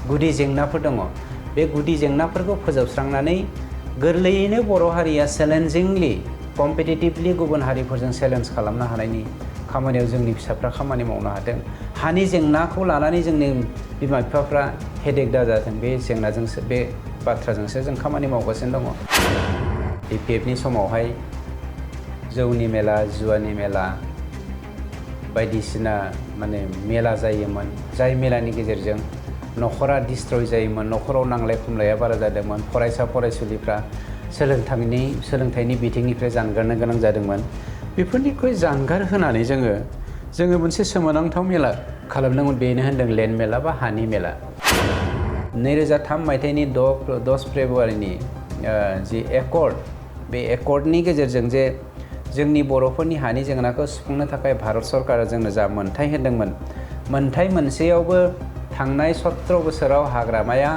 गुदि जेंनाफोर दङ बे गुदि जेंनाफोरखौ फोजोबस्रांनानै गोरलैयैनो बर' हारिया चेलेन्जिंलि कम्पिटिटिभलि गुबुन हारिफोरजों चेलेन्ज खालामनो हानायनि खामानियाव जोंनि फिसाफ्रा खामानि मावनो हादों। हानि जेंनाखौ लानानै जोंनि बिमा बिफाफ्रा हेडेक दाजाथों बे जेंनाजोंसो बे बाथ्राजोंसो जों खामानि मावगासिनो दङ। बिपिएफनि समावहाय जौनि मेला जुवानि मेला बायदिसिना माने मेला जायोमोन जाय मेलानि गेजेरजों न'खरा डिस्ट्रय जायोमोन, न'खराव नांलाय खमलाया बारा जादोंमोन, फरायसा फरायसुलिफ्रा सोलोंथाइनि बिथिंनिफ्राय जानगारनो गोनां जादोंमोन। बेफोरनिख्रुइ जानगार होनानै जोङो मोनसे सोमोनांथाव मेला खालामदोंमोन, बेनो होनदों लेन्ड मेला बा हानि मेला। 2003 मायथाइनि 10 फेब्रुवारिनि जि एकर्ड, बे एकर्डनि गेजेरजों जे जोंनि बर'फोरनि हानि जेंनाखौ सुफुंनो थाखाय भारत सरकारा जोंनो जा मोन्थाइ होदोंमोन, मोन्थाइ मोनसेयावबो थांनाय 17 बोसोराव हाग्रामाया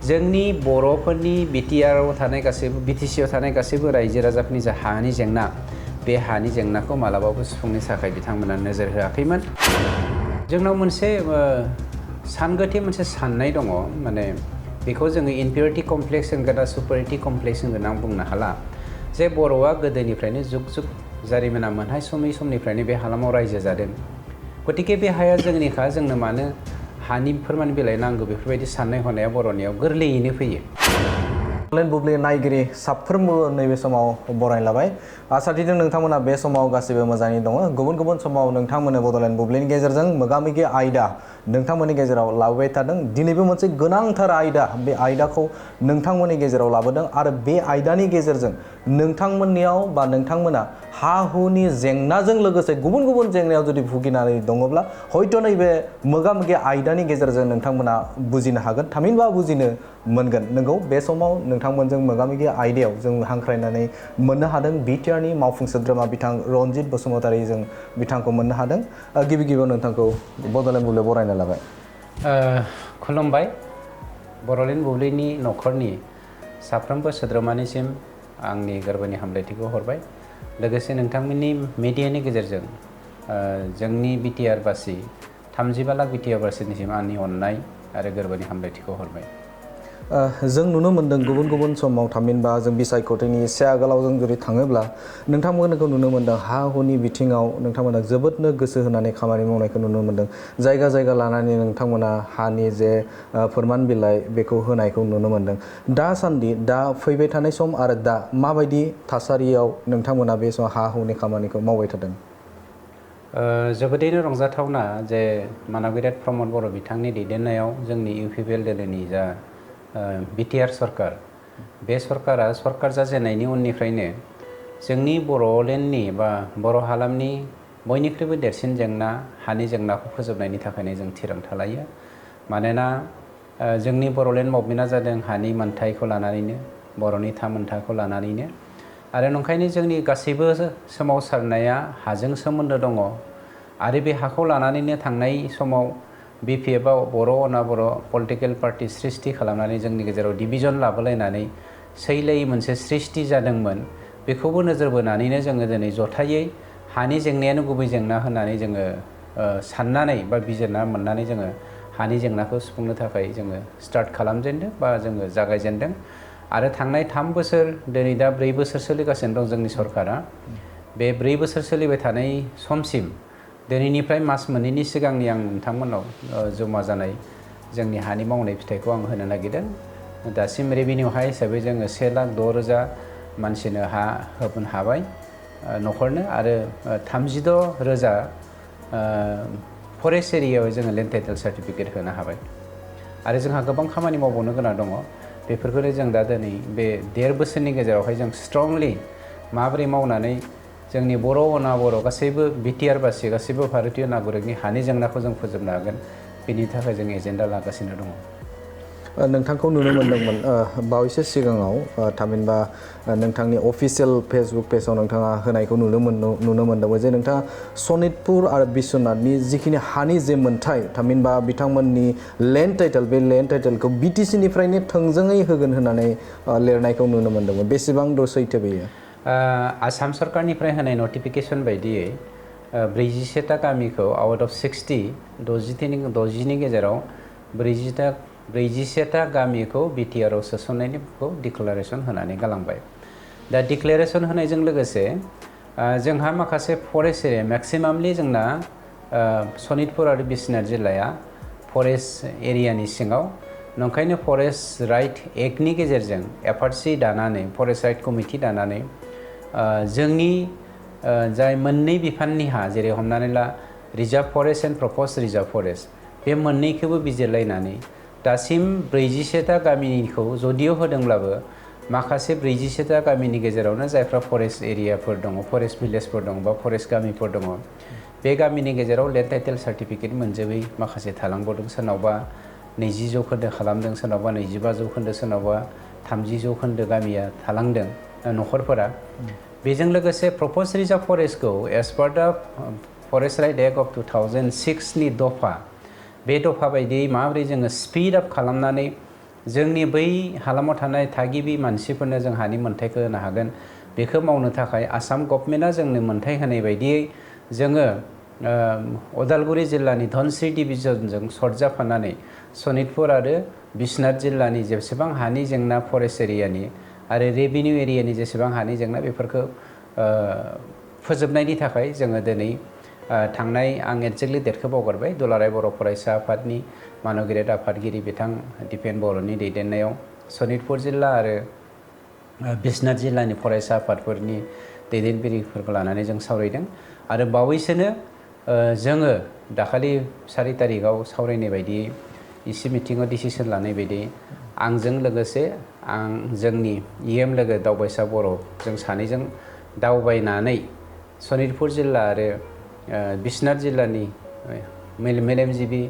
जोंनि बर'फोरनि बिटिआरआव थानाय गासैबो बिटिसिआव थानाय गासैबो रायजो राजाफोरनि जा हानि जेंना, बे हानि जेंनाखौ मालाबाबो सुफुंनो थाखाय बिथांमोना नोजोर होआखैमोन। जोंनाव मोनसे सानगोथे मोनसे साननाय दङ, माने बेखौ जोङो इनफिरियरिटि कमप्लेक्स होनगोन ना सुपेरियरिटि कमप्लेक्स होनगोन आं बुंनो हाला, जे बर'आ गोदोनिफ्रायनो जुग जुग जारिमिना मोनहाय समनिफ्रायनो बे हालामाव रायजो जादों। गतिके बे हाया जोंनिखा, जोंनो मानो हानि फोरमान बिलाइ नांगौ, बेफोरबायदि साननाय हनाया बर'नियाव गोरलैयैनो फैयो। बड'लेण्ड बुब्लि नायगिरि साफ्रोमबो नैबे समाव बरायलाबाय। आसा थिदों नोंथांमोना बे समाव गासिबो मोजाङै दङ। गुबुन गुबुन समाव नोंथांमोना बड'लेण्ड बुब्लिनि गेजेरजों मोगा-मोगि आयदा नोंथांमोननि गेजेराव लाबोबाय थादों। दिनैबो मोनसे गोनांथार आयदा, बे आयदाखौ नोंथांमोननि गेजेराव लाबोदों आरो बे आयदानि गेजेरजों नोंथांमोननियाव बा नोंथांमोना हा-हुनि जेंनाजों लोगोसे गुबुन गुबुन जेंनायाव जुदि भुगिनानै दङब्ला हयथ' नैबे मोगा-मोगि आयदानि गेजेरजों नोंथांमोना बुजिनो हागोन, थामहिनबा बुजिनो मोनगोन। नंगौ, बे समाव नोंथांमोनजों मोगा-मोगि आयदायाव जों हांख्रायनानै मोननो हादों बिटिआरनि मावफुं सोद्रोमा बिथां रनजित बसुमतारी, जों बिथांखौ मोननो हादों। गिबि गिबियाव नोंथांखौ बड'लेण्ड बुब्लियाव बरायना लाबाय। खुलुमबाय। बड'लेण्ड बुब्लिनि न'खरनि साफ्रोमबो सोद्रोमानिसिम आंनि गोरबोनि हामलायथिखौ हरबाय। लोगोसे नोंथांमोननि मिडियानि गेजेरजों जोंनि बिटिआरबासि 35 लाख बिटिआरबासिनिसिम आंनि अननाय आरो गोरबोनि हामलायथिखौ हरबाय। जों नुनो मोन्दों गुबुन गुबुन समाव, थामहिनबा जों बिसायख'थिनि एसे आगोलाव जों जुदि थाङोब्ला नोंथांमोनखौ नुनो मोन्दों हा-हुनि बिथिङाव नोंथांमोना जोबोदनो गोसो होनानै खामानि मावनायखौ नुनो मोन्दों। जायगा जायगा लानानै नोंथांमोना हानि जे फोरमान बिलाइ बेखौ होनायखौ नुनो मोन्दों। दासान्दि दा फैबाय थानाय सम आरो दा माबायदि थासारियाव नोंथांमोना बे समाव हा-हुनि खामानिखौ मावबाय थादों? जोबोदैनो रंजाथावना जे मानगेराट प्रमद बर' बिथांनि दैदेननायाव जोंनि इउपिपिएल दोलोनि जा बिटिआर सरकार, बे सरकार जाजेननायनि उननिफ्रायनो जोंनि बड'लेण्डनि बा बर' हालामनि बयनिख्रुइबो देरसिन जेंना हानि जेंनाखौ फोजोबनायनि थाखायनो जों थिरांथा लायो। मानोना जोंनि बड'लेण्ड मुभमेन्टआ जादों हानि मोन्थायखौ लानानैनो, बर'नि थामोन्थाखौ लानानैनो, आरो नंखायनो जोंनि गासैबो सोमावसारनाया हाजों सोमोन्दो दङ। आरो बे हाखौ लानानैनो थांनाय समाव बिपिएफआव बर' अना बर' पलिटिकेल पार्टि सृष्टि खालामनानै जोंनि गेजेराव डिभिजन लाबोलायनानै सैलायै मोनसे सृष्टि जादोंमोन। बेखौबो नोजोर बोनानैनो जोङो दिनै जथायै हानि जेंनायानो गुबै जेंना होननानै जोङो साननानै बा बिजिरना मोननानै जोङो हानि जेंनाखौ सुफुंनो थाखाय जोङो स्टार्ट खालामजेनदों बा जोङो जागायजेनदों। आरो थांनाय 3 बोसोर, दिनै दा 4 बोसोर सोलिगासिनो दं जोंनि सरकारा। बे 4 बोसोर सोलिबाय थानाय समसिम दिनैनिफ्राय मास मोननैनि सिगांनि आं नोंथांमोननाव जमा जानाय जोंनि हानि मावनाय फिथाइखौ आं होनो नागिरदों। दासिम रेभिनिउ हा हिसाबै जोङो 1,06,000 मानसिनो हा होनो हाबाय न'खरनो, आरो 36,000 फरेस्ट एरियायाव जोङो लेन्ड टाइटेल सार्टिफिकेट होनो हाबाय। आरो जोंहा गोबां खामानि मावबावनो गोनां दङ। बेफोरखौनो जों दा दिनै बे 1.5 बोसोरनि गेजेरावहाय जों स्ट्रंलि माबोरै मावनानै जोंनि बर' अना बर' गासैबो बिटिआरबासि गासैबो भारतीय नागरिकनि हानि जेंनाखौ जों फोजोबनो हागोन, बेनि थाखाय जों एजेन्डा लागासिनो दङ। नोंथांखौ नुनो मोन्दोंमोन बावैसो सिगाङाव, थामहिनबा नोंथांनि अफिसियेल फेसबुक पेजाव नोंथाङा होनायखौ नुनो मोन्दोंमोन जे नोंथाङा सनितपुर आरो बिश्वनाथनि जिखिनि हानि जे मोन्थाय, थामहिनबा बिथांमोननि लेन्ड टाइटेल, बे लेन्ड टाइटेलखौ बिटिसिनिफ्रायनो थोंजोङै होगोन होननानै लिरनायखौ नुनो मोन्दोंमोन। बेसेबां सैथो बेयो? आसाम सरकारनिफ्राय होनाय नटिफिकेसन बायदियै 47टा गामिखौ आउट अफ 60 60नि गेजेराव 40टा 47टा गामिखौ बिटिआरआव सोसननायनिखौ डिक्लारेसन होनानै गालांबाय। दा डिक्लारेसन होनायजों लोगोसे जोंहा माखासे फरेस्ट एरिया मेक्सिमामलि जोंना सनितपुर आरो बिश्वनाथ जिल्लाया फरेस्ट एरियानि सिङाव, नंखायनो फरेस्ट राइट एक्टनि गेजेरजों एफआरसि दानानै फरेस्ट राइट कमिटि दानानै जोंनि जाय मोननै बिफाननि हा, जेरै हमनानै ला reserve forest and proposed reserve forest, बे मोननैखौबो बिजिरलायनानै दासिम 47टा गामिनिखौ जदिअ होदोंब्लाबो माखासे 47टा गामिनि गेजेरावनो जायफ्रा फरेस्ट एरियाफोर दङ, फरेस्ट भिलेजफोर दङ बा फरेस्ट गामिफोर दङ, बे गामिनि गेजेराव लेन्ड टाइटेल सार्टिफिकेट मोनजोबै माखासे थालांबावदों। सोरनावबा 20 जौखोन्दो खालामदों, सोरनावबा 25 जौखोन्दो, सोरनावबा 30 जौखोन्दो गामिया थालांदों न'खरफोरा। बेजों लोगोसे प्रप'ज रिजार्भ फरेस्टखौ एज पार दा फरेस्ट राइट एक्ट अफ 2006 नि दफा, बे दफा बायदियै माबोरै जोङो स्पिड आप खालामनानै जोंनि बै हालामाव थानाय थागिबि मानसिफोरनो जों हानि मोन्थायखौ होनो हागोन, बेखौ मावनो थाखाय आसाम गभर्नमेन्टआ जोंनो मोन्थाय होनाय बायदियै जोङो उदालगुरि जिल्लानि धनस्रि डिभिजनजों सरजाफानानै सनितपुर आरो बिश्वनाथ जिल्लानि जेसेबां हानि जेंना फरेस्ट एरियानि आरो रेभिनिउ एरियानि जेसेबां हानि जेंना बेफोरखौ फोजोबनायनि थाखाय जोङो दिनै थांनाय, आं एक्जेक्टलि डेटखौ बावगारबाय, दुलाराय बर' फरायसा आफादनि मानगिरेट आफादगिरि बिथां दिपेन बर'नि दैदेननायाव सनितपुर जिल्ला आरो बिश्वनाथ जिल्लानि फरायसा आफादफोरनि दैदेनगिरिफोरखौ लानानै जों सावरायदों। आरो बावैसोनो जोङो दाखालि 4 तारिखआव सावरायनाय बायदि इसि मिटिङाव डिसिसन लानाय बायदि आंजों लोगोसे जोंनि इएम लोगो दावबायसा बर' जों सानैजों दावबायनानै सनितपुर जिल्ला आरो बिश्वनाथ जिल्लानि मेलेमजिबि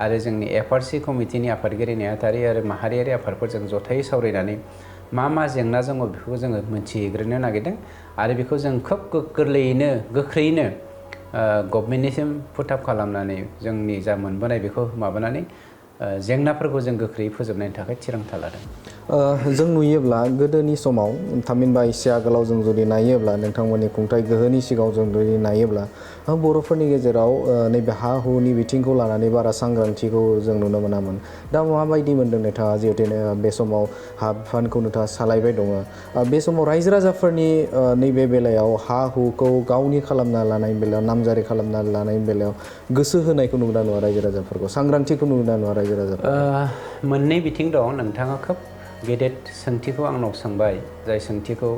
आरो जोंनि एफआरसि कमिटिनि आफादगिरि नेहाथारि आरो माहारियारि आफादफोरजों जथायै सावरायनानै मा जेंना दङ बेखौ जोङो मोनथिग्रोनो नागिरदों आरो बेखौ जों खोब गोरलैयैनो गोख्रैयैनो गभर्नमेन्टनिसिम पुटआप खालामनानै जोंनि जा मोनबोनाय बेखौ माबानानै जेंनाफोरखौ जों गोख्रैयै फोजोबनायनि थाखाय थिरांथा लादों। जों नुयोब्ला गोदोनि समाव थामहिनबा एसे आगोलाव जों जुदि नायोब्ला नोंथांमोननि खुंथाइ गोहोनि सिगाङाव जों जुदि नायोब्ला बर'फोरनि गेजेराव नैबे हा हुनि बिथिंखौ लानानै बारा सांग्रांथिखौ जों नुनो मोनामोन। दा माबायदि मोनदों नोंथाङा, जिहेतु बे समाव हा बिफानखौ नोंथाङा सालायबाय दङ, बे समाव रायजो राजाफोरनि नैबे बेलायाव हा हुखौ गावनि खालामना लानायनि बेलायाव, नामजारि खालामना लानायनि बेलायाव गोसो होनायखौ नुदों नुवा रायजो राजाफोरखौ, सांग्रांथिखौ नुदों नुवा रायजो राजाफोरखौ? मोननै बिथिं दं। नोंथाङा खोब गेदेर सोंथिखौ आंनाव सोंबाय, जाय सोंथिखौ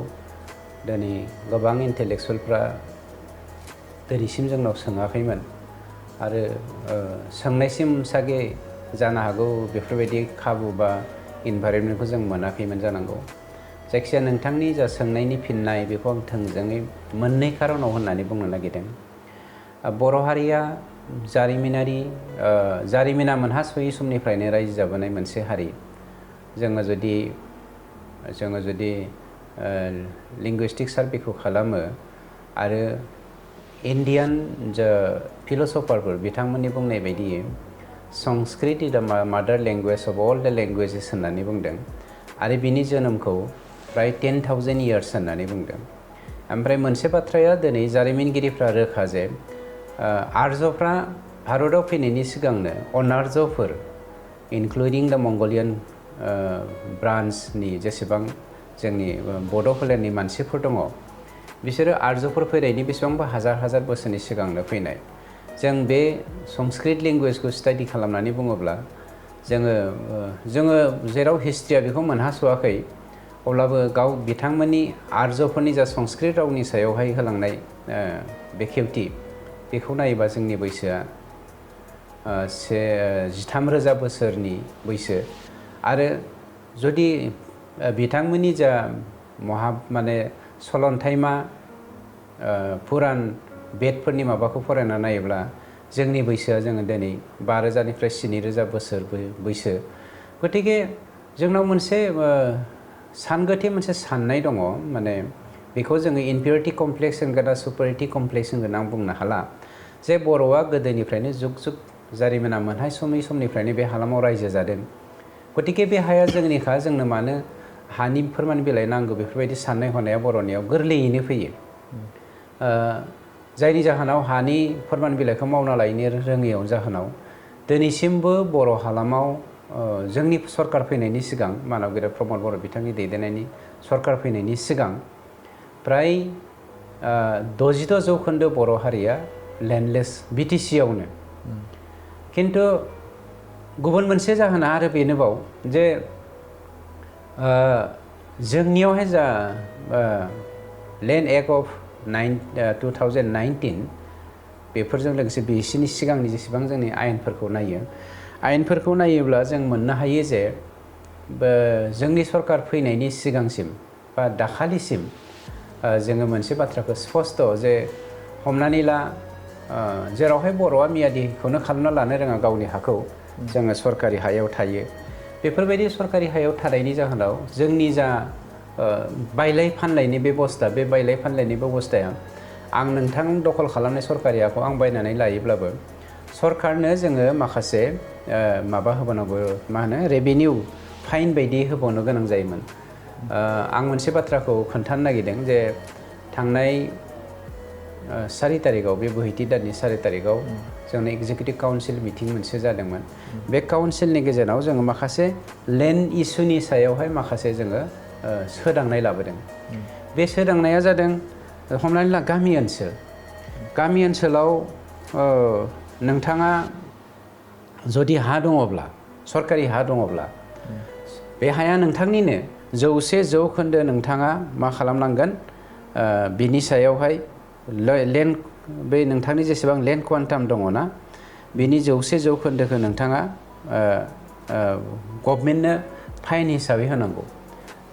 दिनै गोबां इन्टेलेक्सुवेलफ्रा दिनैसिम जोंनाव सोङाखैमोन आरो सोंनायसिम सागे जानो हागौ बेफोरबायदि खाबु बा इनभाइरनमेन्टखौ जों मोनाखैमोन जानांगौ। जायखिजाया नोंथांनि जा सोंनायनि फिननाय बेखौ आं थोंजोङै मोननै खारनाव होननानै बुंनो नागिरदों। बर' हारिया जारिमिना मोनहास'यै समनिफ्रायनो रायजो जाबोनाय मोनसे हारि। जोङो जुदि लिंगुइस्टिक सार्भेखौ खालामो आरो इन्डियान जा फिलसफारफोर बिथांमोननि बुंनाय बायदि संस्कृत इज द मादार language of all the languages होननानै बुंदों आरो बिनि जोनोमखौ फ्राय 10,000 इयार्स होननानै बुंदों। ओमफ्राय मोनसे बाथ्राया दिनै जारिमिनगिरिफ्रा रोखा जे आर्यफ्रा भारताव फैनायनि सिगांनो अनार्यफोर इनक्लुडिं द मंगलियान ब्रान्चनि जेसेबां जोंनि बड' फोलेरनि मानसिफोर दङ, बिसोरो आर्यफोर फैनायनि बेसेबांबा हाजार बोसोरनि सिगांनो फैनाय। जों बे संस्कृत लेंगुवेजखौ स्टाडि खालामनानै बुङोब्ला जोङो जेराव हिस्ट्रिया बेखौ मोनहास'वाखै, अब्लाबो बिथांमोननि आर्यफोरनि जा संस्कृत रावनि सायावहाय होलांनाय बेखेवथि, बेखौ नायोबा जोंनि बैसोआ 13,000 बोसोरनि बैसो। आरो जुदि बिथांमोननि जा सलन्थाइमा पुरान बेदफोरनि माबाखौ फरायना नायोब्ला जोंनि बैसोआ जोङो दिनै 5,000निफ्राय 7,000 बोसोर बैसो। गतिके जोंनाव मोनसे सानगोथे मोनसे साननाय दङ, माने बेखौ जोङो इनफिरियरिटि कमप्लेक्स होनगोन ना सुपेरियरिटि कमप्लेक्स होनगोन आं बुंनो हाला, जे बर'आ गोदोनिफ्रायनो जुग जारिमिना मोनहास'यै समनिफ्रायनो बे हालामाव रायजो जादों। गतिके बे हाया जोंनिखा, जोंनो मानो हानि फोरमान बिलाइ नांगौ, बेफोरबायदि साननाय हनाया बर'नियाव गोरलैयैनो फैयो। जायनि जाहोनाव हानि फोरमान बिलाइखौ मावना लायनो रोङैयाव जाहोनाव दिनैसिमबो बर' हालामाव जोंनि सरकार फैनायनि सिगां मानव गेदेर प्रमद बर' बिथांनि दैदेननायनि सरकार फैनायनि सिगां प्राय 66% बर' हारिया लेन्डलेस BTC आवनो किन्तु गुबुन मोनसे जाहोना आरो बेनोबाव जे जोंनियावहाय जा लेन्ड एक्ट अफ 2019 बेफोरजों लोगोसे बिसिनि सिगांनि जेसेबां जोंनि आयेनफोरखौ नायोब्ला जों मोननो हायो जे जोंनि सरकार फैनायनि सिगांसिम बा दाखालिसिम जोङो मोनसे बाथ्राखौ स्पष्ट जे हमनानै ला जेरावहाय बर'आ मियादिखौनो खालामना लानो रोङा गावनि हाखौ जोङो सरकारि हायाव थायो बेफोरबायदि सरकारि हायाव थानायनि जाहोनाव जोंनि जा बायलाय फानलायनि बेबस्था बे बायलाय फानलायनि बेबस्थाया आं नोंथां दखल खालामनाय सरकारि हाखौ आं बायनानै लायोब्लाबो सरकारनो जोङो माखासे माबा होबावनांगौ मा होनो रेभिनिउ फाइन बायदि होबावनो गोनां जायोमोन आं मोनसे बाथ्राखौ खोन्थानो नागिरदों जे थांनाय 4 तारिखआव बे बोहैथि दाननि 4 तारिखआव जोंनि एक्जिकिउटिभ काउन्सिल मिटिं मोनसे जादोंमोन बे काउन्सिलनि गेजेराव जोङो माखासे लेन्ड इस्युनि सायावहाय माखासे जोङो सोदांनाय लाबोदों बे सोदांनाया जादों हमनानै ला गामि ओनसोलाव नोंथाङा जुदि हा दङब्ला सरकारि हा दङब्ला बे हाया नोंथांनिनो 100% नोंथाङा मा खालामनांगोन बिनि सायावहाय लेन्ड बे नोंथांनि जेसेबां लेन्ड क्वान्टाम दङ ना बिनि 100% नोंथाङा गभर्नमेन्टनो फाइन हिसाबै होनांगौ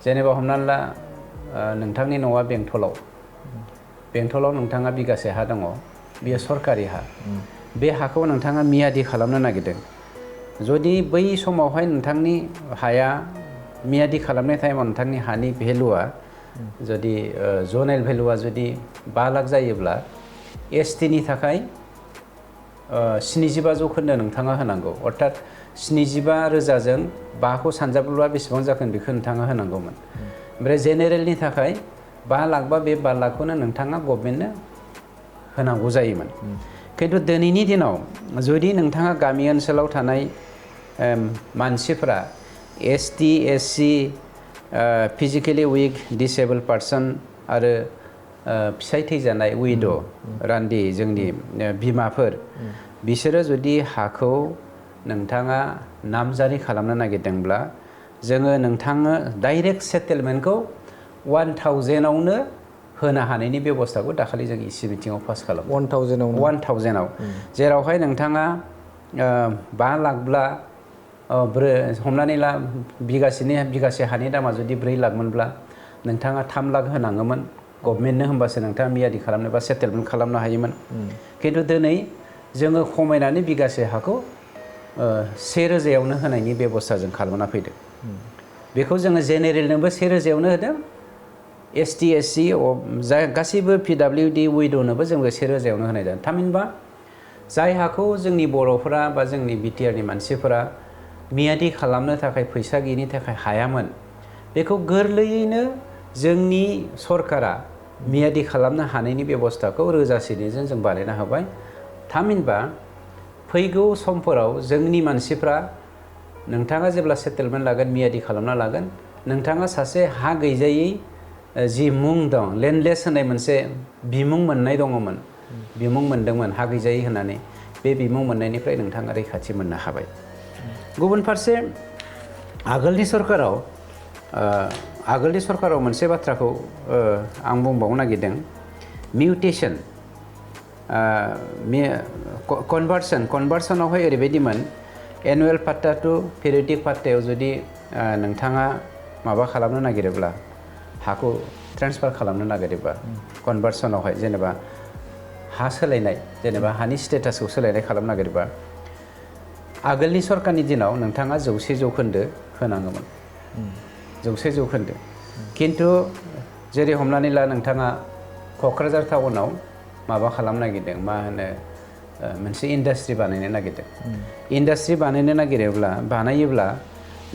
जेनेबा हमनानै ला नोंथांनि न'आ बेंटलाव नोंथाङा बिगासे हा दङ बेयो सरकारि हा बे हाखौ नोंथाङा मियादि खालामनो नागिरदों जुदि बै समावहाय नोंथांनि हाया मियादि खालामनाय टाइमाव नोंथांनि हानि भेलुआ जुदि जनेल भेलुआ जुदि 5 लाख जायोब्ला STनि थाखाय 75% नोंथाङा होनांगौ अर्थात 75,000जों 5खौ सानजाबोब्ला बेसेबां जागोन बेखौ नोंथाङा होनांगौमोन ओमफ्राय जेनेरेलनि थाखाय 5 लाख बा बे 5 लाखखौनो नोंथाङा गभर्नमेन्टनो होनांगौ जायोमोन किन्तु दिनैनि दिनाव जुदि नोंथाङा गामि ओनसोलाव थानाय मानसिफोरा ST SC फिजिकेलि उइक डिसेबल पार्सन आरो फिसाय थैजानाय उइड' रान्दि जोंनि बिमाफोर बिसोरो जुदि हाखौ नोंथाङा नामजारि खालामनो नागिरदोंब्ला जोङो नोंथांनो डाइरेक्ट सेटेलमेन्टखौ 1000आवनो होनो हानायनि बेबस्थाखौ दाखालि जों इसि मिटिङाव पास खालामो 1000आव जेरावहाय नोंथाङा 5 लाखब्ला हमनानै ला बिगासे हानि दामा जुदि 4 लाख मोनब्ला नोंथाङा 3 लाख होनाङोमोन गभर्नमेन्टनो होमबासो नोंथाङा मियादि खालामनो बा सेटेलमेन्ट खालामनो हायोमोन किन्तु दिनै जोङो खमायनानै बिगासे हाखौ 1000आवनो होनायनि बेबस्था जों खालामना फैदों बेखौ जोङो जेनेरेलनोबो 1000आवनो होदों ST SC गासैबो PWD उइड'नोबो जोङो 1000आवनो होनाय जादों थामहिनबा जाय हाखौ जोंनि बर'फोरा बा जोंनि BTRनि मानसिफोरा मियादि खालामनो थाखाय फैसा गैयिनि थाखाय हायामोन बेखौ गोरलैयैनो जोंनि सरकारा मियादि खालामनो हानायनि बेबस्थाखौ रोजासेनिजों जों बानायना होबाय थामहिनबा फैगौ समफोराव जोंनि मानसिफ्रा नोंथाङा जेब्ला सेटेलमेन्ट लागोन मियादि खालामना लागोन नोंथाङा सासे हा गैजायै जि मुं दं लेन्डलेस होननाय मोनसे बिमुं मोननाय दङमोन बिमुं मोनदोंमोन हा गैजायै होननानै बे बिमुं मोननायनिफ्राय नोंथाङा रैखाथि मोननो हाबाय गुबुन फारसे आगोलनि सरकाराव मोनसे बाथ्राखौ आं बुंबावनो नागिरदों मिउटेसन कनभार्सनावहाय ओरैबायदिमोन एनुवेल पाट्टा टु पेरियडिक पाट्टायाव जुदि नोंथाङा माबा खालामनो नागिरोब्ला हाखौ ट्रेन्सफार खालामनो नागिरोब्ला कनभार्सनावहाय जेनेबा हा सोलायनाय जेनेबा हानि स्टेटासखौ सोलायनाय खालामनो नागिरोब्ला आगोलनि सरकारनि दिनाव नोंथाङा 100% होनाङोमोन 100% किन्तु जेरै हमनानै ला नोंथाङा क'क्राझार टाउनाव माबा खालामनो नागिरदों मा होनो मोनसे इन्डास्ट्रि बानायनो नागिरदों इन्डास्ट्रि बानायोब्ला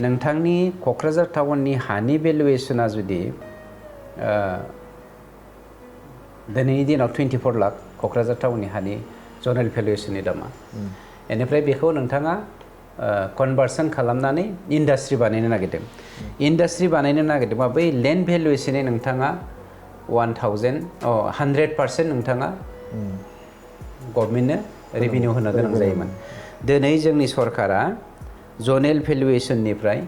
नोंथांनि क'क्राझार टाउननि हानि भेलुएसना जुदि दिनैनि दिनाव 24 लाख क'क्राझार टाउननि हानि जनेल भेलुएसननि दामा बेनिफ्राय बेखौ नोंथाङा कनभार्सन खालामनानै इन्डास्ट्रि बानायनो नागिरदों इन्डास्ट्रि बानायनो नागिरदोंबा बै लेन्ड भेलुएसननि नोंथाङा 100% नोंथाङा गभर्नमेन्टनो रेभिनिउ होनो गोनां जायोमोन दिनै जोंनि सरकारा जनेल भेलुएसननिफ्राय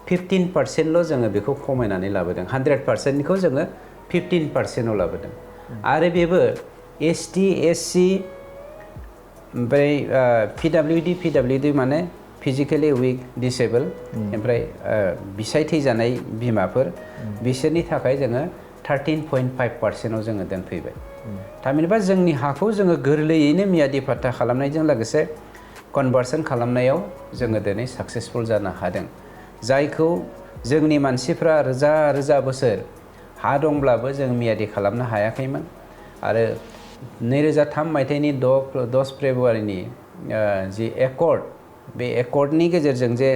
15%ल' जोङो बेखौ खमायनानै लाबोदों 100%निखौ जोङो 15%आव लाबोदों आरो बेबो ST SC ओमफ्राय PWD माने फिजिकेलि उइक डिसेबल ओमफ्राय बिसाय थैजानाय बिमाफोर बिसोरनि थाखाय जोङो 13.5%आव जोङो दोनफैबाय थामहिनबा जोंनि हाखौ जोङो गोरलैयैनो मियादि पाट्टा खालामनायजों लोगोसे कनभार्सन खालामनायाव जोङो दिनै साक्सेसफुल जानो हादों जायखौ जोंनि मानसिफ्रा रोजा रोजा बोसोर हा दंब्लाबो जों मियादि खालामनो हायाखैमोन आरो 2003 मायथाइनि 10 फेब्रुवारिनि जि एकर्ड बे एकर्डनि गेजेरजों जे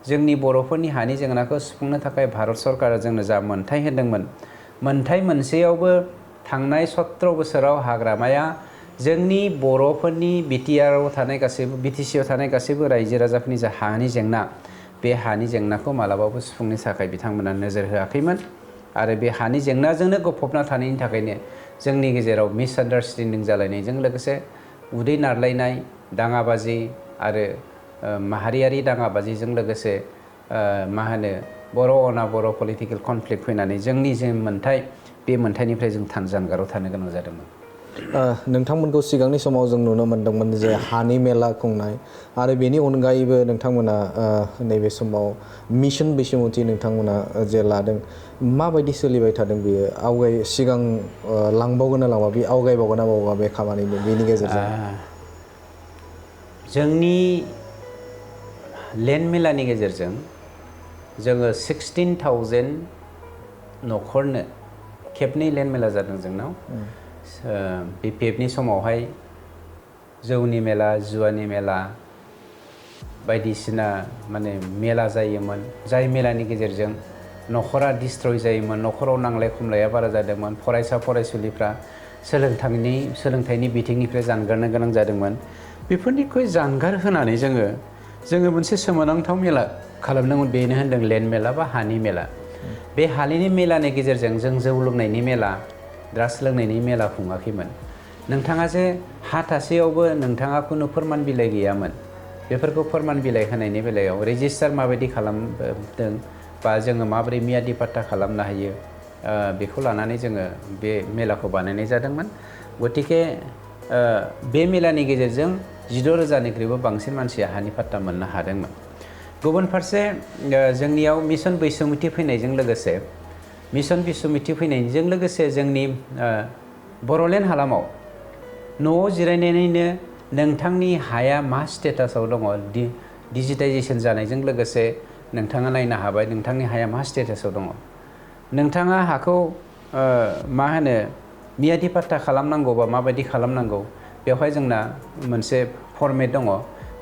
जोंनि बर'फोरनि हानि जेंनाखौ सुफुंनो थाखाय भारत सरकारा जोंनो जा मोनथाय होदोंमोन मोनथाय मोनसेयावबो थांनाय 17 बोसोराव हाग्रामाया जोंनि बर'फोरनि बिटिआरआव थानाय गासैबो बिटिसिआव थानाय गासैबो रायजो राजाफोरनि जा हानि जेंना बे हानि जेंनाखौ मालाबाबो सुफुंनो थाखाय बिथांमोना नोजोर होआखैमोन आरो बे हानि जेंनाजोंनो गफबना थानायनि थाखायनो जोंनि गेजेराव मिसआन्डारस्टेन्डिं जालायनायजों लोगोसे उदै नारलायनाय दाङाबाजि आरो माहारियारि दाङाबाजिजों लोगोसे मा होनो बर' अना बर' पलिटिकेल कनफ्लिक्ट फैनानै जोंनि जे मोनथाय बे मोनथायनिफ्राय जों जानगाराव थानो गोनां जादोंमोन नोंथांमोनखौ सिगांनि समाव जों नुनो मोन्दोंमोन जे हानि मेला खुंनाय आरो बेनि अनगायैबो नोंथांमोना नैबे समाव मिशन बैसोमुथि नोंथांमोना जे लादों माबायदि सोलिबाय थादों बेयो आवगाय सिगां लांबावगोन ना लांबा बे आवगायबावगोन ना बावगा बे खामानिनि बेनि गेजेरजों जोंनि लेन्ड मेलानि गेजेरजों जोङो 16,000 न'खरनो खेबनै लेन्ड मेला जादों जोंनाव BPFनि समावहाय जौनि मेला जुवानि मेला बायदिसिना माने मेला जायोमोन जाय मेलानि गेजेरजों न'खरा डिस्ट्रय जायोमोन न'खराव नांलाय खमलाया बारा जादोंमोन फरायसा फरायसुलिफ्रा सोलोंथाइनि बिथिंनिफ्राय जानगारनो गोनां जादोंमोन बेफोरनिख्रुइ जानगार होनानै जोङो मोनसे सोमोनांथाव मेला खालामदोंमोन बेनो होनदों लेन्ड मेला बा हानि मेला बे हानि मेलानि गेजेरजों जों जौ लोंनायनि मेला ड्राग्स लोंनायनि मेला खुङाखैमोन नोंथाङा जे हा थासेयावबो नोंथाङा खुनु फोरमान बिलाइ गैयामोन बेफोरखौ फोरमान बिलाइ होनायनि बेलायाव रेजिस्टार माबायदि खालामदों बा जोङो माबोरै मियादि पाट्टा खालामनो हायो बेखौ लानानै जोङो बे मेलाखौ बानायनाय जादोंमोन गतिके बे मेलानि गेजेरजों 16,000निख्रुइबो बांसिन मानसिया हानि पाट्टा मोननो हादोंमोन गुबुन फारसे जोंनियाव मिशन बैसोमुथि फैनायजों लोगोसे जोंनि बड'लेण्ड हालामाव न'आव जिरायनानैनो नोंथांनि हाया मा स्टेटासाव दङ डिजिटाइजेसन जानायजों लोगोसे नोंथाङा नायनो हाबाय नोंथांनि हाया मा स्टेटासाव दङ नोंथाङा हाखौ मा होनो मियादि पाट्टा खालामनांगौबा माबायदि खालामनांगौ बेवहाय जोंना मोनसे फर्मेट दङ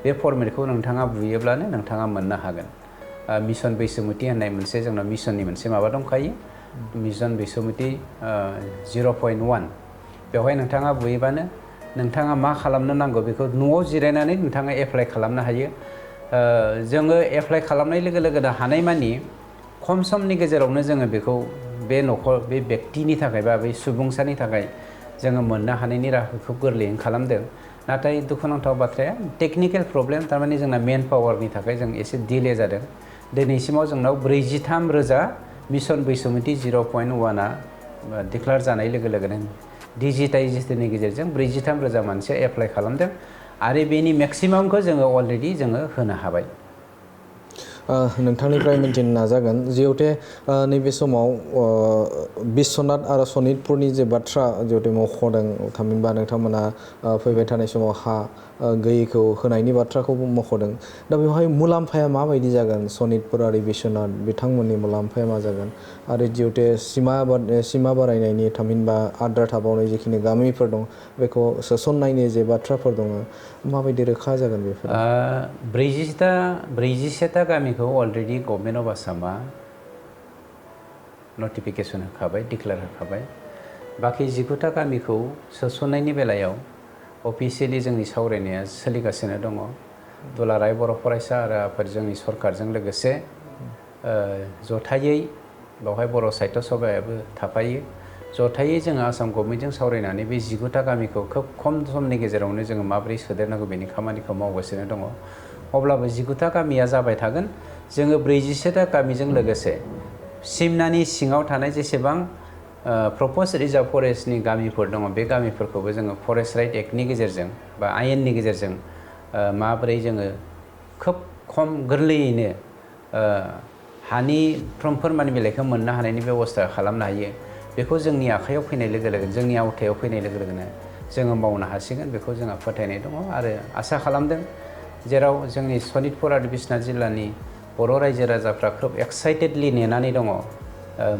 बे फर्मेटखौ नोंथाङा बुयोब्लानो नोंथाङा मोननो हागोन मिशन बैसोमुथि होननाय मोनसे जोंनाव मिशननि मोनसे माबा दंखायो मिशन बैसोमुथि 0.1 बेवहाय नोंथाङा बुयोबानो नोंथाङा मा खालामनो नांगौ बेखौ न'आव जिरायनानै नोंथाङा एप्लाइ खालामनो हायो जोङो एप्लाइ खालामनाय लोगो लोगोनो हानायमानि खम समनि गेजेरावनो जोङो बेखौ बे बेक्तिनि थाखाय बा बे सुबुंसानि थाखाय जोङो मोननो हानायनि राहाखौ गोरलैयैनो खालामदों नाथाय दुखुनांथाव बाथ्राया टेकनिकेल प्रब्लेम थारमाने जोंना मेन पावारनि थाखाय जों एसे डिले जादों दिनैसिमाव जोंनाव 43,000 मिशन बैसोमुथि 0.1आ डिक्लेयार जानाय लोगो लोगोनो डिजिटाइजेसननि गेजेरजों 43,000 मानसिया एप्लाइ खालामदों आरो बेनि मेक्सिमामखौ जोङो अलरेडि जोङो होनो हाबाय नोंथांनिफ्राय मिन्थिनो नाजागोन जिहेतु नैबे समाव बिश्वनाथ आरो सनितपुरनि जे बाथ्रा जिहेतु मख'दों थामहिनबा नोंथांमोना फैबाय थानाय समाव हा गैयैखौ होनायनि बाथ्राखौबो मख'दों दा बेवहाय मुलाम्फाया माबायदि जागोन सनितपुर आरो बिश्वनाथ बिथांमोननि मुलाम्फाया मा जागोन आरो जिहेतु सिमा बारायनायनि थामहिनबा आद्रा थाबावनाय जिखिनि गामिफोर दं बेखौ सोसननायनि जे बाथ्राफोर दङ माबायदि रोखा जागोन बेफोर 47टा गामिखौ अलरेडि गभर्नमेन्ट अफ आसामा नटिफिकेसन होखाबाय डिक्लेयार होखाबाय बाखि 19टा गामिखौ सोसननायनि बेलायाव अफिसियेलि जोंनि सावरायनाया सोलिगासिनो दङ दुलाराय बर' फरायसा आरो आफाद जोंनि सरकारजों लोगोसे जथायै बेवहाय बर' साहित्य सभायाबो थाफायो। जथायै जोङो आसाम गभर्नमेन्टजों सावरायनानै बे 19टा गामिखौ खोब खम समनि गेजेरावनो जोङो माबोरै सोदेरनांगौ बेनि खामानिखौ मावगासिनो दङ। अब्लाबो 19टा गामिया जाबाय थागोन। जोङो 47टा गामिजों लोगोसे सिमनानि सिङाव थानाय जेसेबां प्रप'ज रिजार्भ फरेस्टनि गामिफोर दङ बे गामिफोरखौबो जोङो फरेस्ट राइट एक्टनि गेजेरजों बा आयेननि गेजेरजों माबोरै जोङो खोब खम गोरलैयैनो हानि फोरमान बिलाइखौ मोननो हानायनि बेबस्था खालामनो हायो बेखौ जोंनि आखायाव फैनाय लोगो लोगो जोंनि आवथायाव फैनाय लोगो लोगोनो जोङो मावनो हासिगोन बेखौ जोंहा फोथायनाय दङ आरो आसा खालामदों। जेराव जोंनि सनितपुर आरो बिश्वनाथ जिल्लानि बर' रायजो राजाफ्रा खोब एक्साइटेडलि नेनानै दङ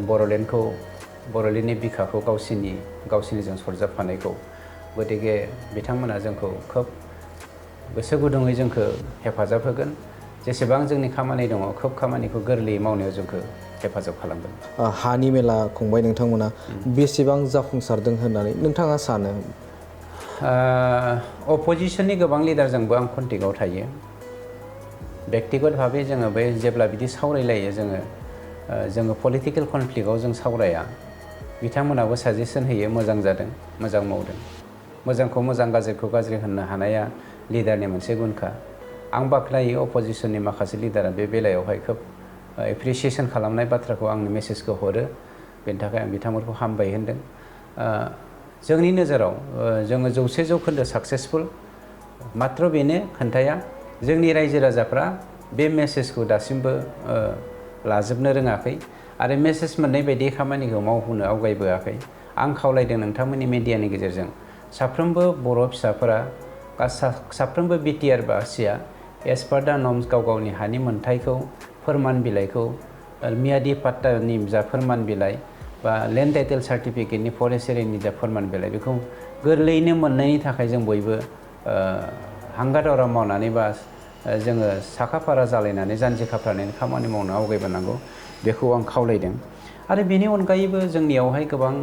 बर'लेण्डनि बिखाखौ गावसिनिजों सरजाबफानायखौ। गतिके बिथांमोना जोंखौ खोब गोसो गुदुङै जोंखौ हेफाजाब होगोन। जेसेबां जोंनि खामानि दङ खोब खामानिखौ गोरलैयै मावनायाव जोंखौ हेफाजाब खालामगोन। हानि मेला खुंबाय नोंथांमोना बेसेबां जाफुंसारदों होननानै नोंथाङा सानो? अपोजिसननि गोबां लिडारजोंबो आं कन्टेक्टआव थायो। बेक्तिगत भाबै जोङो बे जेब्ला बिदि सावरायलायो जोङो पलिटिकेल कनफ्लिक्टआव जों सावराया। बिथांमोनाबो साजेसन होयो मोजां जादों मोजां मावदों। मोजांखौ मोजां गाज्रिखौ गाज्रि होननो हानाया लिडारनि मोनसे गुनखा। आं बाख्नायो अपोजिसननि माखासे लिडारा बे बेलायावहाय खोब एप्रिसिएसन खालामनाय बाथ्राखौ आंनो मेसेजखौ हरो। बेनि थाखाय आं बिथांमोनखौ हामबाय होनदों। जोंनि नोजोराव जोङो 100% साक्सेसफुल। मात्र बेनो खोन्थाया जोंनि रायजो राजाफ्रा बे मेसेजखौ दासिमबो लाजोबनो रोङाखै आरो मेसेज मोननाय बायदि खामानिखौ मावहोनो आवगायबोआखै। आं खावलायदों नोंथांमोननि मिडियानि गेजेरजों साफ्रोमबो बर' फिसाफोरा साफ्रोमबो बिटिआर बासिया एस पार दा नर्म्स गाव गावनि हानि मोन्थायखौ फोरमान बिलाइखौ मियादि पाट्टानि जा फोरमान बिलाइ बा लेन्ड टाइटेल सार्टिफिकेटनि फरेस्ट एरियानि जा फोरमान बिलाइ बेखौ गोरलैयैनो मोननायनि थाखाय जों बयबो हांगा दावरा मावनानै बा जोङो साखा फारा जालायनानै जानजि खाफ्रानानै खामानि मावनो आवगायबोनांगौ बेखौ आं खावलायदों। आरो बेनि अनगायैबो जोंनियावहाय गोबां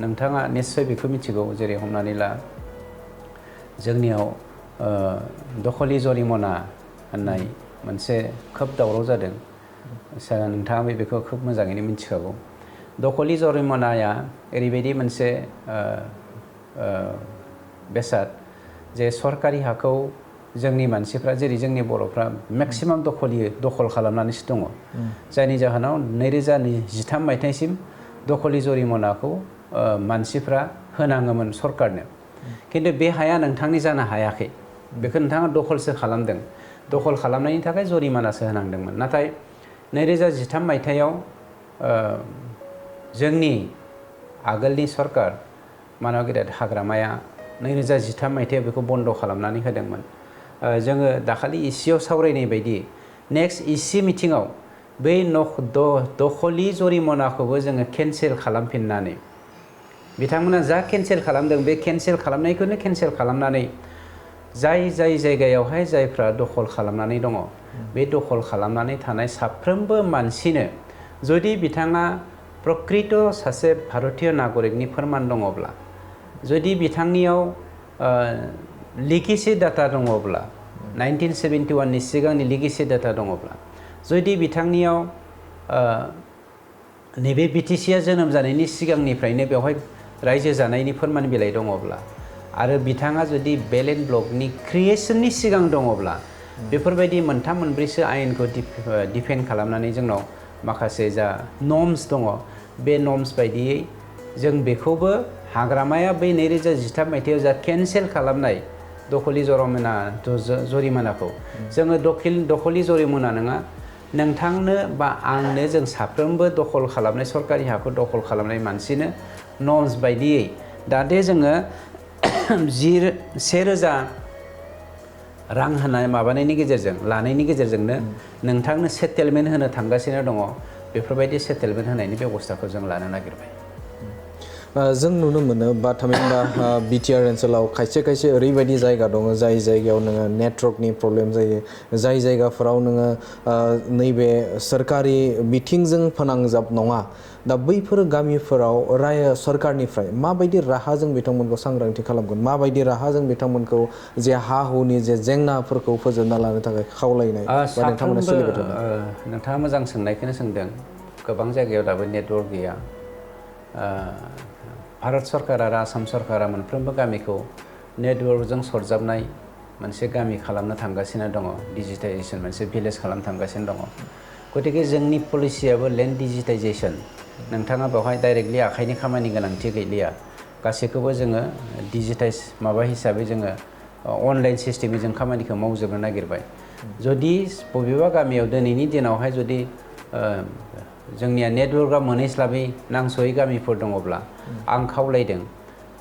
नोंथाङा निस्सय बेखौ मिथिगौ जेरै हमनानै ला जोंनियाव दखलि जरिमना होननाय मोनसे खोब दावराव जादों। नोंथाङा बेखौ खोब मोजाङैनो मिथिखागौ। दखलि जरिमनाया ओरैबायदि मोनसे बेसाद जे सरकारि हाखौ जोंनि मानसिफ्रा जेरै जोंनि बर'फ्रा मेक्सिमाम दखल खालामनानैसो दङ। जायनि जाहोनाव 2013 मायथाइसिम दखलि जरिमनाखौ मानसिफ्रा होनाङोमोन सरकारनो। खिन्थु बे हाया नोंथांनि जानो हायाखै। बेखौ नोंथाङा दखलसो खालामदों। दखल खालामनायनि थाखाय जरिमानासो होनांदोंमोन। नाथाय 2013 मायथाइयाव जोंनि आगोलनि सरकार मानाव गेदेर हाग्रामाया 2013 मायथाइयाव बेखौ बन्द' खालामनानै होदोंमोन। जोङो दाखालि इसियाव सावरायनाय बायदि नेक्स्ट इसि मिटिङाव बै दखलि जरिमनाखौबो जोङो केन्सेल खालामफिननानै बिथांमोना जा केन्सेल खालामदों बे केन्सेल खालामनायखौनो केन्सेल खालामनानै जाय जायगायावहाय जायफ्रा दखल खालामनानै दङ बे दखल खालामनानै थानाय साफ्रोमबो मानसिनो जुदि बिथाङा प्रकृत सासे भारतीय नागरिकनि फोरमान दङब्ला जुदि बिथांनियाव लिगेसि डाटा दङब्ला 1971 नि सिगांनि लिगेसि डाटा दङब्ला जुदि बिथांनियाव नैबे बिटिसिआ जोनोम जानायनि सिगांनिफ्रायनो बेवहाय रायजो जानायनि फोरमान बिलाइ दङब्ला आरो बिथाङा जुदि बेलेट ब्लकनि क्रिएसननि सिगां दङब्ला बेफोरबायदि मोनथाम मोनब्रैसो आयेनखौ डिफेन्ड खालामनानै जोंनाव माखासे जा नर्म्स दङ बे नर्म्स बायदियै जों बेखौबो हाग्रामाया बै 2013 मायथाइयाव जा केन्सेल खालामनाय दखलि जरिमानाखौ जोङो दखलि जरिमाना नङा नोंथांनो बा आंनो जों साफ्रोमबो दखल खालामनाय सरकारि हाखौ दखल खालामनाय मानसिनो नर्म्स बायदियै जाहाथे जोङो 1,000 रां होनाय माबानायनि गेजेरजों लानायनि गेजेरजोंनो नोंथांनो सेटेलमेन्ट होनो थांगासिनो दङ। बेफोरबायदि सेटेलमेन्ट होनायनि बेबस्थाखौ जों लानो नागिरबाय। जों नुनो मोनो बा थामहिनबा बिटिआर ओनसोलाव खायसे खायसे ओरैबायदि जायगा दङ जाय जायगायाव नोङो नेटवर्कनि प्रब्लेम जायो, जाय जायगाफोराव नोङो नैबे सोरखारि बिथिंजों फोनांजाब नङा। दा बैफोर गामिफोराव सरकारनिफ्राय माबायदि राहाजों बिथांमोनखौ सांग्रांथि खालामगोन, माबायदि राहाजों बिथांमोनखौ जे हा हुनि जे जेंनाफोरखौ फोजोबना लानो थाखाय खावलायनाय बा नोंथांमोना सोलिबाय थादों? नोंथाङा मोजां सोंनायखौनो सोंदों। गोबां जायगायाव दाबो नेटवर्क गैया। भारत सरकार आरो आसाम सरकारा मोनफ्रोमबो गामिखौ नेटवर्कजों सरजाबनाय मोनसे गामि खालामनो थांगासिनो दङ। डिजिटाइजेसन मोनसे भिलेज खालामनो थांगासिनो दङ। गतिके जोंनि पलिसियाबो लेन्ड डिजिटाइजेसन। नोंथाङा बेवहाय डाइरेक्टलि आखाइनि खामानि गोनांथि गैलिया। गासैखौबो जोङो डिजिटाइज माबा हिसाबै जोङो अनलाइन सिस्टेमै जों खामानिखौ मावजोबनो नागिरबाय। जुदि बबेबा गामियाव दिनैनि दिनावहाय जुदि जोंनिया नेटवर्कआ मोनहैस्लाबै नांस'यै गामिफोर दङब्ला आं खावलायदों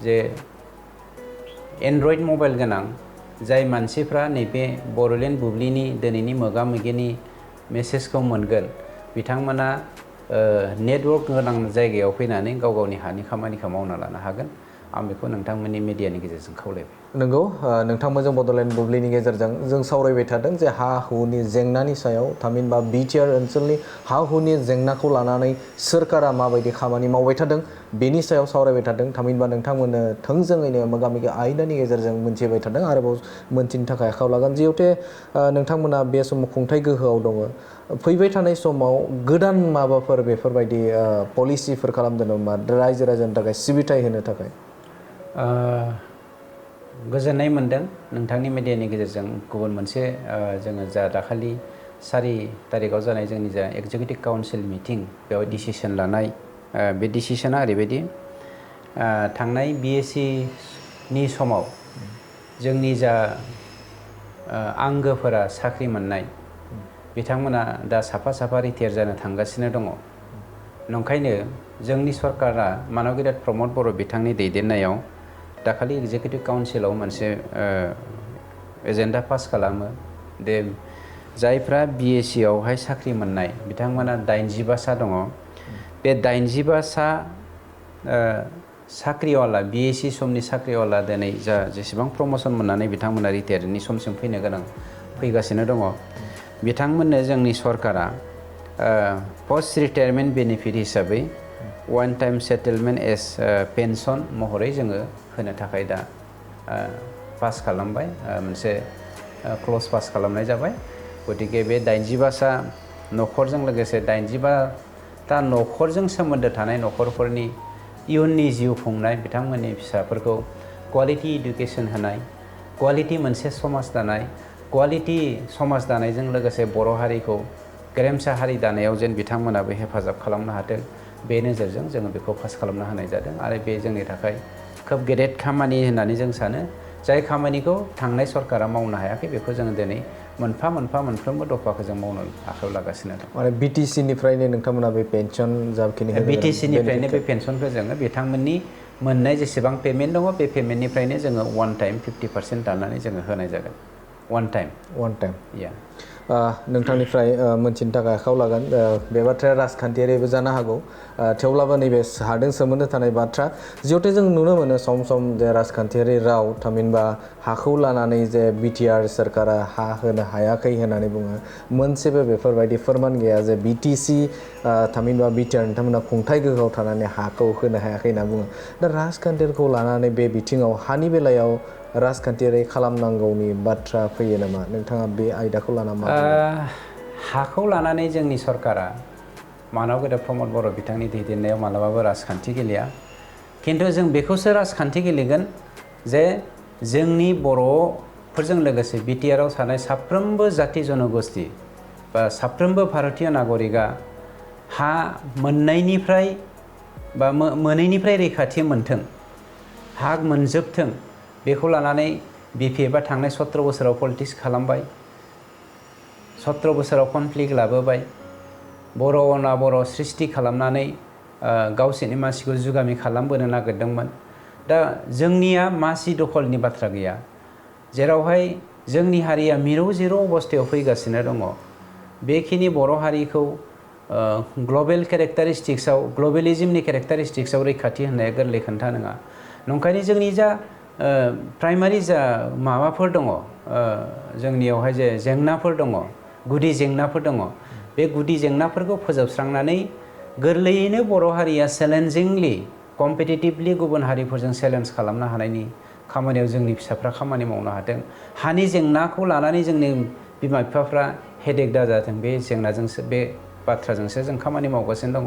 जे एन्ड्रइड मबाइल गोनां जाय मानसिफ्रा नैबे बड'लेण्ड बुब्लिनि दिनैनि मोगा मोगिनि मेसेजखौ मोनगोन, बिथांमोना नेटवर्क गोनां जायगायाव फैनानै गाव गावनि हानि खामानिखौ मावना लानो हागोन। आं बेखौ नोंथांमोननि मिडियानि गेजेरजों खावलायबाय। नंगौ, नोंथांमोनजों बड'लेण्ड बुब्लिनि गेजेरजों जों सावरायबाय थादों जे हा हुनि जेंनानि सायाव, थामहिनबा बिटिआर ओनसोलनि हा हुनि जेंनाखौ लानानै सोरखारा माबायदि खामानि मावबाय थादों बेनि सायाव सावरायबाय थादों। थामहिनबा नोंथांमोननो थोंजोङैनो मोगा मोगि आयदानि गेजेरजों मोनथिबाय थादों, आरोबाव मोनथिनो थाखाय आखायाव लागोन। जिहेथु नोंथांमोना बे समाव खुंथाइ गोहोआव दङ, फैबाय थानाय समाव गोदान माबाफोर बेफोरबायदि पलिसिफोर खालामदों नामा रायजो राजानि थाखाय सिबिथाय होनो थाखाय? गोजोननाय मोनदों नोंथांनि मिडियानि गेजेरजों गुबुन मोनसे जोङो जा दाखालि 4 तारिखआव जानाय जोंनि जा एक्जिकिउटिभ काउन्सिल मिटिं, बेयाव डिसिसन लानाय बे डिसिसना ओरैबायदि, थांनाय बिएससिनि समाव जोंनि जा आंगोफोरा साख्रि मोननाय बिथांमोना दा साफा साफा रिटायार जानो थांगासिनो दङ। नंखायनो जोंनि सरकारा मानब गेदेर प्रमद बर' बिथांनि दैदेननायाव दाखालि एक्जिकिउटिभ काउन्सिलाव मोनसे एजेन्डा पास खालामो दे जायफ्रा बिएससिआवहाय साख्रि मोननाय बिथांमोना 85सा दङ। बे 85सा साख्रिआवला बिएससि समनि साख्रिआवला दिनै जा जेसेबां प्रमसन मोननानै बिथांमोना रिटायारनि समसिम फैनो गोनां फैगासिनो दङ, बिथांमोननो जोंनि सरकारा पस्ट रिटायारमेन्ट बेनिफिट हिसाबै one time settlement S pension महरै जोङो होनो थाखाय दा पास खालामबाय, मोनसे क्लज पास खालामनाय जाबाय। गतिके बे 85सा न'खरजों लोगोसे 85ता न'खरजों सोमोन्दो थानाय न'खरफोरनि इयुननि जिउ खुंनाय, बिथांमोननि फिसाफोरखौ क्वालिटि इडुकेसन होनाय, क्वालिटि मोनसे समाज दानाय, क्वालिटि समाज दानायजों लोगोसे बर' हारिखौ गेरेमसा हारि दानायाव जेन बिथांमोनाबो हेफाजाब खालामनो हाथों, बे नोजोरजों जोङो बेखौ पास खालामना होनाय जादों। आरो बे जोंनि थाखाय खोब गेदेर खामानि होननानै जों सानो। जाय खामानिखौ थांनाय सरकारा मावनो हायाखै, बेखौ जोङो दिनै मोनफा मोनफा मोनफ्रोमबो दफाखौ जों मावनो आखायाव लागासिनो दं। माने बिटिसिनिफ्रायनो नोंथांमोना बे पेनसन जाखिनि बिटिसिनिफ्रायनो बे पेनसनखौ जोङो बिथांमोननि मोननाय जेसेबां पेमेन्ट दङ, बे पेमेन्टनिफ्रायनो जोङो वान टाइम 50% दाननानै जोङो होनाय जागोन। वान टाइम या नोंथांनिफ्राय मोनथिनो थाखाय आखायाव लागोन। बे बाथ्राया राजखान्थियारिबो जानो हागौ, थेवब्लाबो नैबे हादों सोमोन्दो थानाय बाथ्रा। जिहेथु जों नुनो मोनो सम सम जे राजखान्थियारि राव, थामहिनबा हाखौ लानानै जे बिटिआर सोरखारा हा होनो हायाखै होननानै बुङो, मोनसेबो बेफोरबायदि फोरमान गैया जे बिटिसि थामहिनबा बिटिआर नोंथांमोना खुंथाइ गोहोआव थानानै हाखौ होनो हायाखै होनना बुङो। दा राजखान्थिखौ लानानै बे बिथिङाव हानि बेलायाव राजखान्थियारि खालामनांगौनि बाथ्रा फैयो नामा? नोंथाङा बे आयदाखौ लाना मा बुङो? हाखौ लानानै जोंनि सरकारा मानब गेदेर प्रमद बर' बिथांनि दैदेननायाव मालाबाबो राजखान्थि गेलेया। खिन्थु जों बेखौसो राजखान्थि गेलेगोन जे जोंनि बर'फोरजों लोगोसे बिटिआरआव थानाय साफ्रोमबो जाथि जनगोष्ठि बा साफ्रोमबो भारतीय नागरिकआ हा मोननायनिफ्राय बा मोनैनिफ्राय रैखाथि मोनथों, हा मोनजोबथों, बेखौ लानानै बिपिएफआ थांनाय 17 बोसोराव पलिटिक्स खालामबाय, 17 बोसोराव कनफ्लिक्ट लाबोबाय, बर' अना बर' सृष्टि खालामनानै गावसोरनि मानसिखौ जुगामि खालामबोनो नागिरदोंमोन। दा जोंनिया मासि दखलनि बाथ्रा गैया, जेरावहाय जोंनि हारिया मिरौ जिरौ अबस्थायाव फैगासिनो दङ। बेखिनि बर' हारिखौ ग्लबेल केरेक्टारिस्टिक्सआव ग्लबेलिज्मनि केरेक्टारिस्टिक्सआव रैखाथि होनाया गोरलै खोन्था नङा। नंखायनो जोंनि जा प्राइमारि जा माबाफोर दङ जोंनियावहाय जे जेंनाफोर दङ गुदि जेंनाफोर दङ बे गुदि जेंनाफोरखौ फोजोबस्रांनानै गोरलैयैनो बर' हारिया चेलेन्जिंलि कम्पिटिटिभलि गुबुन हारिफोरजों चेलेन्ज खालामनो हानायनि खामानियाव जोंनि फिसाफ्रा खामानि मावनो हादों। हानि जेंनाखौ लानानै जोंनि बिमा बिफाफ्रा हेडेक दाजाथों बे जेंनाजोंसो बे बाथ्राजोंसो जों खामानि मावगासिनो दङ।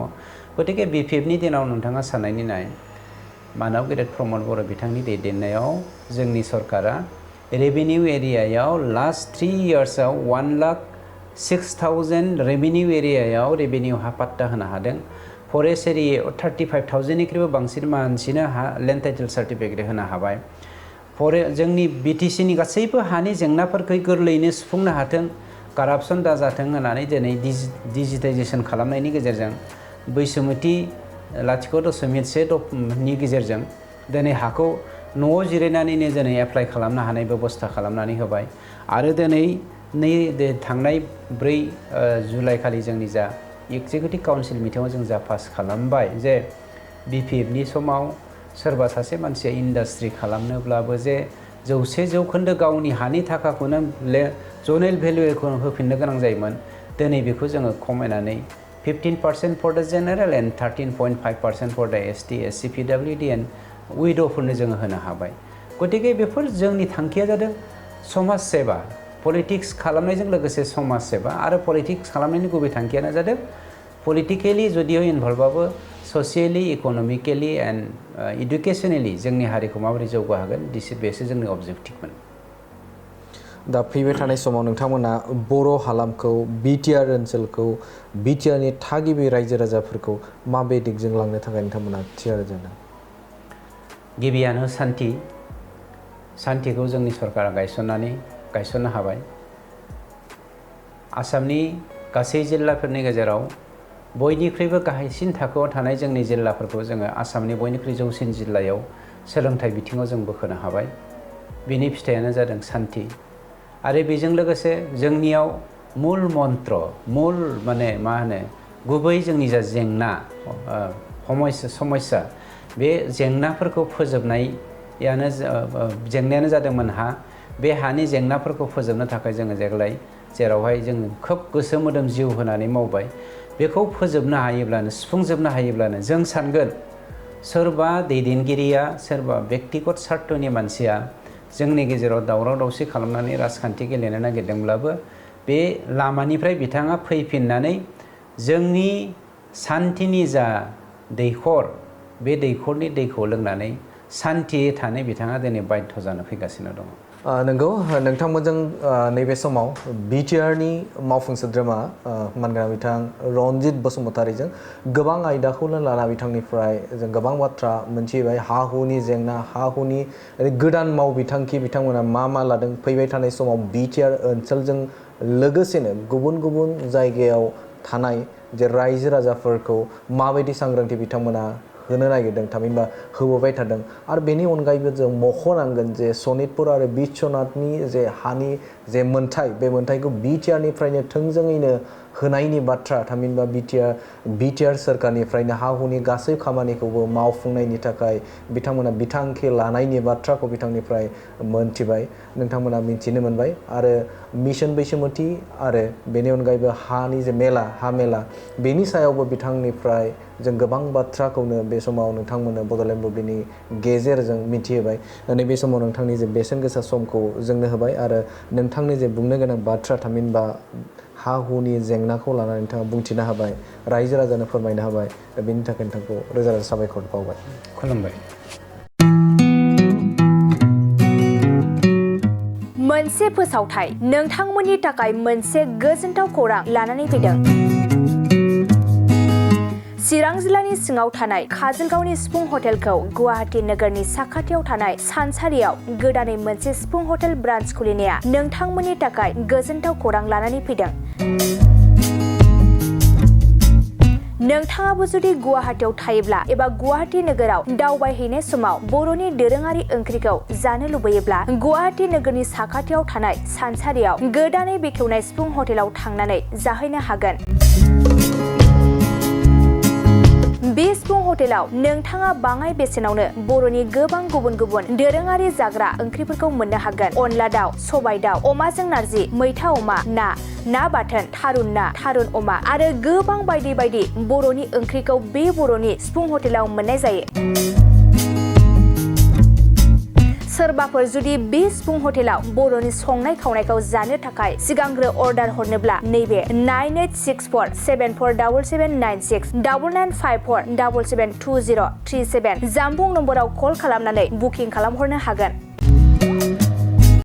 गतिके BPFनि दिनाव नोंथाङा साननायनि नाय मानव गेदेर प्रमद बर' बिथांनि दैदेननायाव जोंनि सरकारा रेभिनिउ एरियायाव लास्ट 3 इयार्सआव 1,06,000 रेभिनिउ एरियायाव रेभिनिउ हा पाट्टा होनो हादों। फरेस्ट एरियायाव 35,000निख्रुइबो बांसिन मानसिनो हा लेन्ड टाइटेल सार्टिफिकेट होनो हाबाय। जोंनि BTCनि गासैबो हानि जेंनाफोरखौ गोरलैयैनो सुफुंनो हाथों कारापसन दाजाथों होननानै दिनै डिजिटाइजेसन खालामनायनि गेजेरजों बैसोमुथि 0.1% गेजेरजों दिनै हाखौ न'आव जिरायनानैनो दिनै एप्लाइ खालामनो हानाय बेबस्था खालामनानै होबाय। आरो दिनै थांनाय 4 जुलाइ खालि जोंनि जा एक्जिकिउटिभ काउन्सिल मिटिङाव जों जा पास खालामबाय जे BPFनि समाव सोरबा सासे मानसिया इन्डास्ट्रि खालामनोब्लाबो जे 100% गावनि हानि थाखाखौनो जनेल भेलुखौ होफिननो गोनां जायोमोन। दिनै बेखौ जोङो खमायनानै 15% for the general and 13.5% for the ST, SC, PWD and उइड'फोरनो जोङो होनो हाबाय। गतिके बेफोर जोंनि थांखिया जादों समाज सेवा पलिटिक्स खालामनायजों लोगोसे समाज सेवा आरो पलिटिक्स खालामनायनि गुबै थांखियानो जादों पलिटिकेलि जुदिও इनभल्वबाबो ससियेलि इक'नमिकेलि एन्ड इडुकेसनेलि जोंनि हारिखौ माबोरै जौगाहोगोन बेसो जोंनि अबजेक्टिभमोन। दा फैबाय थानाय समाव नोंथांमोना बर' हालामखौ BTR ओनसोलखौ BTRनि थागिबि रायजो राजाफोरखौ माबे दिगजों लांनो थाखाय नोंथांमोना थियारि जादों? गिबियानो सान्थिखौ जोंनि सरकारा गायसननो हाबाय। आसामनि गासै जिल्लाफोरनि गेजेराव बयनिख्रुइबो गाहायसिन थाखोआव थानाय जोंनि जिल्लाफोरखौ जोङो आसामनि बयनिख्रुइ जौसिन जिल्लायाव सोलोंथाइ बिथिङाव जों बोखोनो हाबाय। बिनि फिथाइयानो जादों सान्थि। आरो बेजों लोगोसे जोंनियाव मुल मन्त्र माने मा होनो गुबै जोंनि जा जेंना समस्या बे जेंनाफोरखौ जेंनायानो जादोंमोन हा। बे हानि जेंनाफोरखौ फोजोबनो थाखाय जोङो देग्लाय जेरावहाय जों खोब गोसो मोदोम जिउ होनानै मावबाय बेखौ फोजोबनो हायोब्लानो सुफुंजोबनो हायोब्लानो जों सानगोन सोरबा दैदेनगिरिया सोरबा बेक्तिगत स्वार्थनि मानसिया जोंनि गेजेराव दावराव दावसि खालामनानै राजखान्थि गेलेनो नागिरदोंब्लाबो बे लामानिफ्राय बिथाङा फैफिननानै जोंनि सान्थिनि जा दैखर बे दैखरनि दैखौ लोंनानै सान्थियै थानो बिथाङा दिनै बाध्य जानो फैगासिनो दङ। नंगौ नोंथांमोनजों नैबे समाव BTRनि मावफुं सोद्रोमा मानगोनां बिथां रनजित बसुमतारीजों गोबां आयदाखौनो लाना बिथांनिफ्राय जों गोबां बाथ्रा मोनथिबाय। हा हुनि जेंना हा हुनि गोदान मावबिथांखि बिथांमोना मा लादों फैबाय थानाय समाव BTR ओनसोलजों लोगोसेनो गुबुन गुबुन जायगायाव थानाय जे रायजो राजाफोरखौ माबायदि सांग्रांथि बिथांमोना होनो नागिरदों थामहिनबा होबोबाय थादों। आरो बेनि अनगायैबो जों मख'नांगोन जे सनितपुर आरो बिश्वनाथनि जे हानि जे मोन्थाय बे मोन्थायखौ BTRनिफ्रायनो थोंजोङैनो होनायनि बाथ्रा थामहिनबा BTR सोरखारनिफ्रायनो हा हुनि गासै खामानिखौबो मावफुंनायनि थाखाय बिथांमोना बिथांखि लानायनि बाथ्राखौ बिथांनिफ्राय मोनथिबाय नोंथांमोना मिथिनो मोनबाय। आरो मिशन बैसोमुथि आरो बेनि अनगायैबो हानि जे हा मेला बेनि सायावबो बिथांनिफ्राय जों गोबां बाथ्राखौनो बे समाव नोंथांमोननो बड'लेण्ड बुब्लिनि गेजेरजों मिथिहोबाय। नैबे समाव नोंथांनि जे बेसेन गोसा समखौ जोंनो होबाय आरो नोंथांनि जे बुंनो गोनां बाथ्रा थामहिनबा हा हुनि जेंनाखौ लानानै नोंथाङा बुंथिनो हाबाय रायजो राजानो फोरमायनो हाबाय बेनि थाखाय नोंथांखौ रोजा रोजा साबायखर बावबाय। खुलुमबाय। मोनसे फोसावथाय नोंथांमोननि थाखाय मोनसे गोजोनथाव खौरां लानानै फैदों। चिरां जिल्लानि सिङाव थानाय काजलगावनि सिफुं हटेलखौ गुवाहाटी नोगोरनि साखाथियाव थानाय सानसारियाव गोदानै मोनसे सिफुं हटेल ब्रान्च खुलिनाया नोंथांमोननि थाखाय गोजोनथाव खौरां लानानै फैदों। नोंथाङाबो जुदि गुवाहाटीयाव थायोब्ला एबा गुवाहाटी नोगोराव दावबायहैनाय समाव बर'नि दोरोङारि ओंख्रिखौ जानो लुबैयोब्ला गुवाहाटी नोगोरनि साखाथियाव थानाय सानसारियाव गोदानै बेखेवनाय सिफुं हटेलाव थांनानै जाहैनो हागोन। बे सिफुं हटेलाव नोंथाङा बाङाय बेसेनावनो बर'नि गोबां गुबुन गुबुन दोरोङारि जाग्रा ओंख्रिफोरखौ मोननो हागोन। अनला दाउ, सबाय दाउ, अमाजों नारजि, मैथा अमा, ना बाथोन, थारुन अमा आरो गोबां बायदि बायदि बर'नि ओंख्रिखौ बे बर'नि सिफुं हटेलाव मोननाय जायो। सोरबाफोर जुदि बे सिफुं हटेलाव बर'नि संनाय खावनायखौ जानो थाखाय सिगांग्रो अर्डार हरनोब्ला नैबे 9864747796 9954772037 जामबुं नम्बराव कल खालामनानै बुकिं खालामहरनो हागोन।